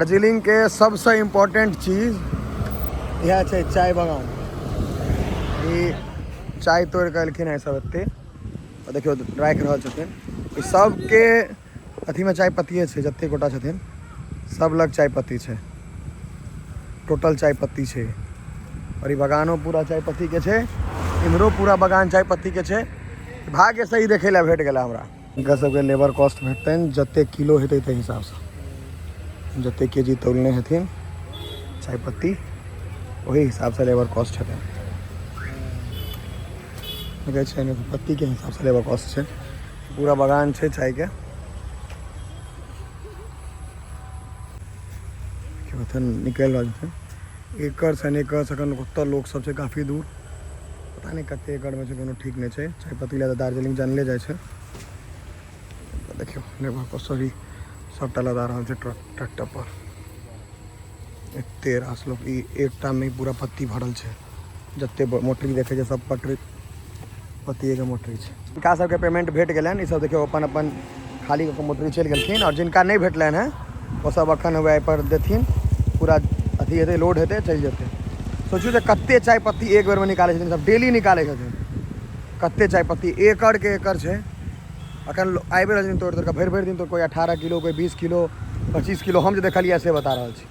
दार्जिलिंगके सबसँ इम्पोर्टेंट चीज इएह छै चाय बगान। ई चाय तोड़ि कऽ एलखिन हेँ सब एते, आ देखियौ राखि रहल छथिन। ई सबके अथीमे चाय पत्तिए छै, जते गोटा छथिन सब लग चाय पत्ती छै, टोटल चाय पत्ती छै। आओर ई बगानो पूरा चाय पत्तीके छै, इम्हरो पूरा बगान चाय पत्तीके छै। भाग्यसँ ई देखै लए भेट गेला हमरा। हिनका सबके लेबर कॉस्ट भेटतनि जते किलो हेतै ताहि हिसाबसँ, जते के जी तौलने हेथिन चाय पत्ती ओही हिसाबसँ लेबर कॉस्ट हेतनि। देखै छै ने, पत्तीके हिसाबसँ लेबर कॉस्ट छै। पूरा बगान छै चायके। एखन निकलि रहल छै एकड़ सन एकड़ एखन ओतऽ लोक सब छै काफी दूर, पता नहि कते एकड़मे छै, कोनो ठीक नहि छै। चाय पत्ती लए तऽ दार्जिलिंग जानले जाइ छै। देखियौ लेबर पर सॉरी सबटा लदा रहल छै ट्रक ट्रैक्टर पर। एते रास लोक, ई एकटा मे पूरा पत्ती भरल छै। जते मोटरी देखै छै सब पटरी पत्तिएके मोटरी छै। हिनका सबके पेमेंट भेट गेलनि, ई सब देखियौ अपन अपन खाली कऽ कऽ मोटरी चलि गेलखिन। आओर जिनका नहि भेटलनि हेँ ओ सब अखन वएह पर देथिन, पूरा अथी हेतै, लोड हेतै, चलि जेतै। सोचू जे कते चाय पत्ती एक बेरमे निकालै छथिन सब, डेली निकालै छथिन। कते चाय पत्ती एकड़के एकड़ छै। अखन आबि रहल छथिन तोड़ि तोड़ि कऽ भरि भरि दिन, तो कोइ 18 किलो, कोइ 20 किलो, 25 किलो, हम जे देखलियै से बता रहल छी।